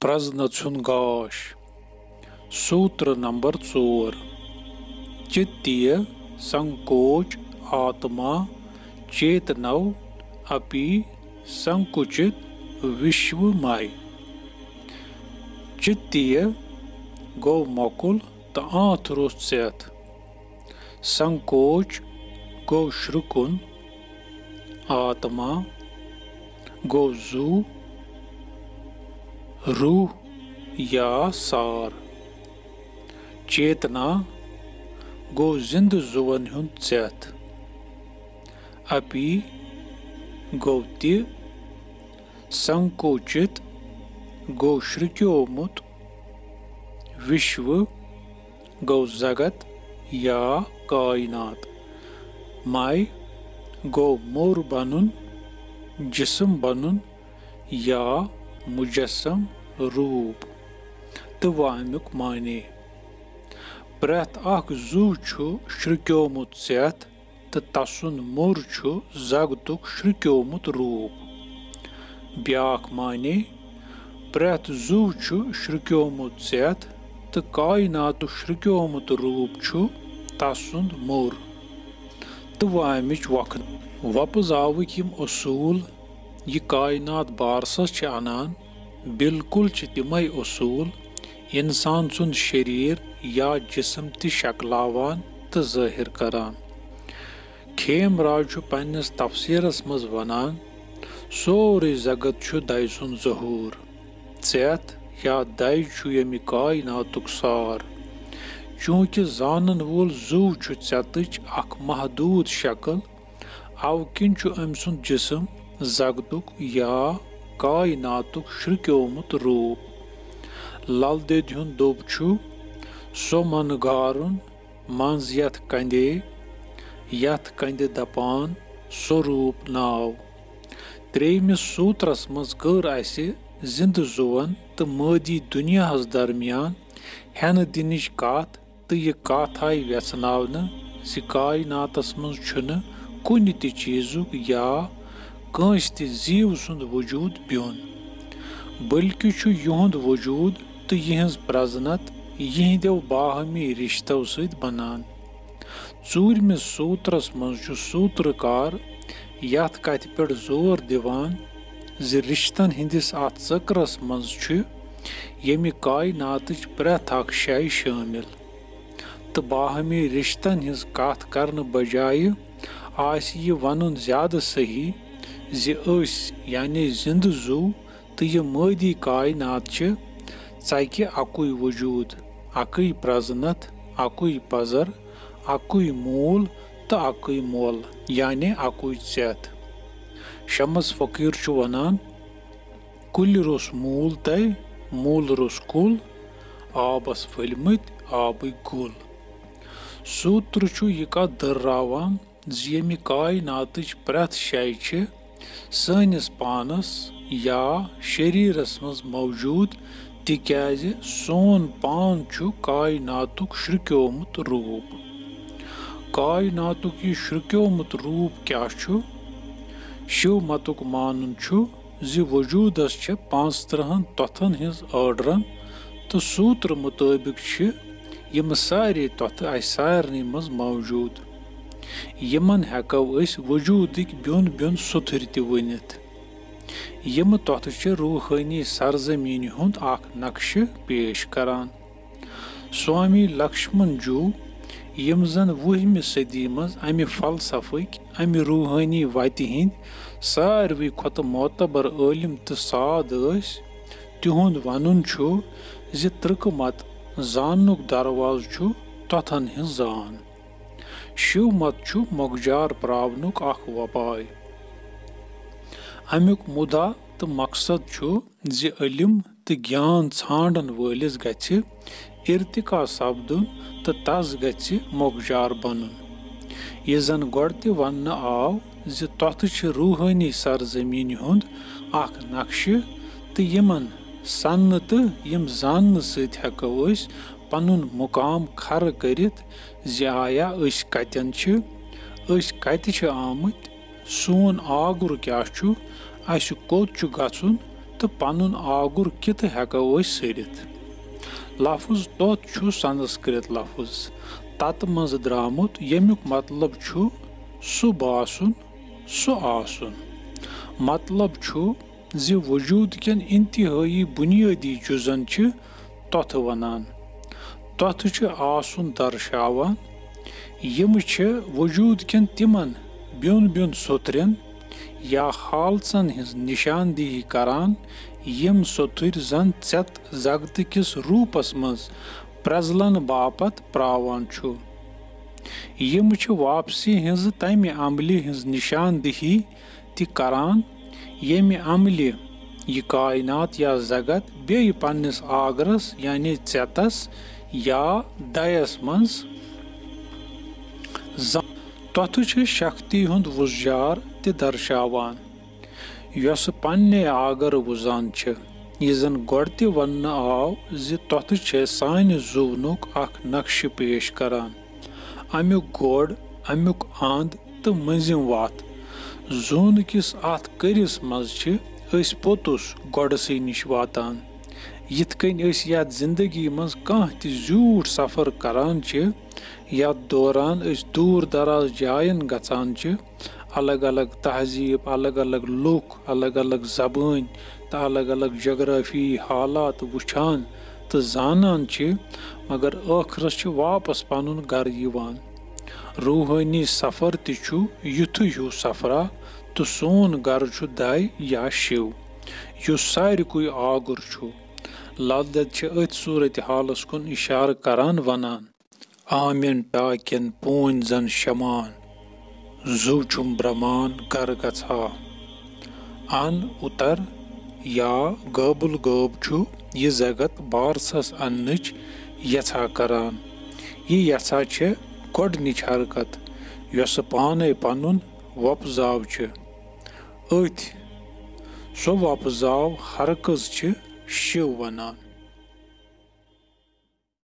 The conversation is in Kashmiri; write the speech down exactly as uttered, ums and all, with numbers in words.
پرزنہٕ ژھُن گاش۔ سوتر نمبر ژور۔ چتیہ سنکوچ آتما چیتنو اپی سنکوچت وشو مے۔ چتیہ گوٚو مۄکُل تہٕ آنتھ روٚس ژٮ۪تھ۔ سنکوچ گوٚو شرٛکُن، آتما گوٚو زُو، روح یا سار، چیتنا گوٚو زِنٛدٕ زُوَن ہُنٛد ژٮ۪تھ، اپی گوٚو تہِ، سنکوچت گوٚو شرٛکیومُت، وشو گوٚو زگت یا کائنات، مے گوٚو موٚر بنُن، جسم بنُن یا مجسم روٗپ۔ تہٕ وۄنۍ امیُک معنی۔ پرٛٮ۪تھ اکھ زُو چھُ شرٛکیومُت ژٮ۪تھ تہٕ تسُنٛد موٚر چھُ زگتُک شرٛکیومُت روٗپ۔ بیٛاکھ معنی، پرٛٮ۪تھ زُو چھُ شرٛکیومُت ژٮ۪تھ تہٕ کائناتُک شرٛکیومُت روٗپ چھُ تسُنٛد موٚر۔ تہٕ وۄنۍ امِچ وۄکھنہٕ۔ وۄپزاوٕکۍ یِم اصوٗل یہِ کائنات بارسَس چھِ انان، بالکل چھِ تِمے اصوٗل انسان سُنٛد شریٖر یا جسم تہِ شکلاوان تہٕ ظٲہِر کران۔ کھیم راج چھُ پننِس تفسیرس منٛز ونان، سورُے زگت چھُ دَیہِ سُنٛد ظہوٗر۔ ژٮ۪تھ یا دَے چھُ ییٚمہِ کائناتُک سار۔ چوٗنٛکہِ زانن وول زُو چھُ ژٮ۪تٕچ اکھ محدوٗد شکل، اَوٕ کِنۍ چھُ أمۍ سُنٛد جسم زگتُک یا کائناتُک شرٛکیومُت روٗپ۔ لل دٮ۪دِ ہُنٛد دوٚب چھُ سۄ من گارُن منٛز یتھ کندے، یتھ کندِ دپان سوروٗپ ناو۔ ترٛیٚیمِس سوترس منٛز کٔر اسہِ زِنٛدٕ زُوَن تہٕ مٲدی دُنیاہس درمیان ہٮ۪نہٕ دِنٕچ کتھ تہٕ یہِ کتھ آیہِ وٮ۪ژھناونہٕ زِ کائناتس منٛز چھُنہٕ کُنہِ تہِ چیٖزُک یا کٲنٛسہِ تہِ زیٖو سُنٛد وجوٗد بیوٚن، بلکہِ چھُ یِہُنٛد وجوٗد تہٕ یِہٕنٛز پرزنت یِہنٛدٮ۪و باہمی رشتو سۭتۍ بنان۔ ژوٗرمِس سوترس منٛز چھُ سوترکار یتھ کتھِ پٮ۪ٹھ زور دِوان زِ رشتن ہٕنٛدِس اتھ ژٔکرس منٛز چھُ ییٚمہِ کائناتٕچ پرٛٮ۪تھ اکھ شے شٲمِل۔ تہٕ باہمی رشتن ہٕنٛز کتھ کرنہٕ بجایہِ آسہِ یہِ ونُن زیادٕ صحیح زِ أسۍ، یعنی زِنٛدٕ زُو، تہٕ یہِ مٲدی کائنات چھِ ژکہِ اکُے وجوٗد، اکٕے پرزنت، اکُے پزر، اکُے موٗل تہٕ اکٕے مۄل، یعنی اکُے ژٮ۪تھ۔ شمس فقیٖر چھُ ونان، کُلۍ روٚس موٗل تہٕ موٗل روٚس کُل، آبس پھٔلۍ مٕتۍ آبٕکۍ گُل۔ سوتر چھُ یہِ کتھ دٔرراوان زِ ییٚمہِ کائناتٕچ پرٛٮ۪تھ شے چھِ سٲنِس پانس یا شریرس منٛز موجود، تِکیازِ سون پان چھُ کائناتُک شرٛکیومُت روٗپ۔ کائناتُک یہِ شرٛکیومُت روٗپ کیاہ چھُ؟ شیو متُک مانُن چھُ زِ وجوٗدس چھِ پانٛژترٕہن تۄتھن ہٕنٛز آرڈرن تہٕ سوتر مُطٲبِق چھِ یِم سارے تۄتھٕ اسہِ سارنٕے منٛز موجود۔ یِمن ہٮ۪کو أسۍ وجوٗدٕکۍ بیوٚن بیوٚن سُتھٕرۍ تہِ ؤنِتھ۔ یِم تۄتھٕ چھِ روحٲنی سرزمینہِ ہُنٛد اکھ نقشہٕ پیش کران۔ سوامی لکشمن جو، یِم زن وُہمہِ صدی منٛز امہِ فلسفٕکۍ، امہِ روحٲنی وتہِ ہٕنٛدۍ ساروٕے کھۄتہٕ معتبر عٲلِم تہٕ ساد ٲسۍ، تِہُنٛد ونُن چھُ زِ ترکہٕ مت زاننُک دروازٕ چھُ تۄتھن ہٕنٛز زان۔ شیو مت چھُ مۄکجار پراونُک اکھ وۄپاے۔ امیُک مُدا تہٕ مقصد چھُ زِ علم تہٕ گیان ژھانڈن وٲلِس گژھِ ارتقا سپدُن تہٕ تس گژھِ مۄکجار بنُن۔ یہِ زن گۄڈٕ تہِ وننہٕ آو زِ تۄتھٕ چھِ روحٲنی سرزمینہِ ہُنٛد اکھ نقشہٕ، تہٕ یِمن سننہٕ تہٕ یِم زاننہٕ سۭتۍ ہٮ۪کو أسۍ پنُن مقام کھرٕ کٔرِتھ زِ آیا أسۍ کتٮ۪ن چھِ، أسۍ کتہِ چھِ آمٕتۍ، سون آگُر کیاہ چھُ، اسہِ کوٚت چھُ گژھُن تہٕ پنُن آگُر کِتھٕ ہٮ۪کو أسۍ سٔرِتھ؟ لفظ توٚت چھُ سنسکرت لفظ تتہٕ منٛز درٛامُت، ییٚمیُک مطلب چھُ سُہ باسُن، سُہ آسُن۔ مطلب چھُ زِ وجود کٮ۪ن انتہٲئی بنیٲدی جُزن چھِ توٚتھٕ ونان۔ توٚتھٕ چھُ آسُن درشاوان۔ یِم چھِ وجود کٮ۪ن تِمن بیوٚن بیوٚن سوٚترٮ۪ن یا حالژن ہٕنٛز نشاندہی کران، یِم سوٚتھٕرۍ زن ژٮ۪تہٕ زگتہٕ کِس روٗپس منٛز پرٛزلن باپتھ پراوان چھُ۔ یِم چھِ واپسی ہٕنٛزٕ تمہِ عملہِ ہٕنٛز نشاندہی تہِ کران، ییٚمہِ عملہِ یہِ کائنات یا زگت بیٚیہِ پننِس آگرس یعنی ژٮ۪تس یا دَیَس منٛز زان۔ توٚتھٕ چھِ شکتی ہُنٛد وُزجار تہِ درشاوان، یۄسہٕ پننے آگر وُزان چھِ۔ یہِ زن گۄڈٕ تہِ وننہٕ آو زِ توٚتھٕ چھےٚ سانہِ زُونُک اکھ نقشہٕ پیش کران۔ امیُک گۄڈ، امیُک اند تہٕ مٔنٛزِم وتھ۔ زوٗنہٕ کِس اتھ کٔرِس منٛز چھِ أسۍ پوٚتُس گۄڈسٕے نِش واتان۔ یِتھ کٔنۍ أسۍ یتھ زندگی منٛز کانٛہہ تہِ زیوٗٹھ سفر کران چھِ، یتھ دوران أسۍ دوٗر دراز جاین گژھان چھِ، الگ الگ تہذیب، الگ الگ لوٗکھ، الگ الگ زبٲنۍ تہٕ الگ الگ جغرافی حالات وٕچھان تہٕ زانان چھِ، مگر ٲخرس چھِ واپس پنُن گرٕ یِوان۔ روحٲنی سفر تہِ چھُ یُتھُے ہیوٗ سفرا، تہٕ سون گرٕ چھُ دَے یا شِو، یُس ساروٕے آگُر چھُ۔ لل دٮ۪د چھِ أتھۍ صورت حالس کُن اِشارٕ کران ونان، آمٮ۪ن ٹاکٮ۪ن پوٗنۍ زن شمان، زُو چھُم برمان گرٕ گژھا۔ ان اُتر یا غٲبُل غٲب چھُ یہِ زگت بارسس اننٕچ یژھا کران۔ یہِ یژھا چھِ گۄڈنِچ حرکت، یۄسہٕ پانے پنُن وۄپزاو چھِ۔ أتھۍ سۄ وۄپزاو حرکژ چھِ شِو ونان۔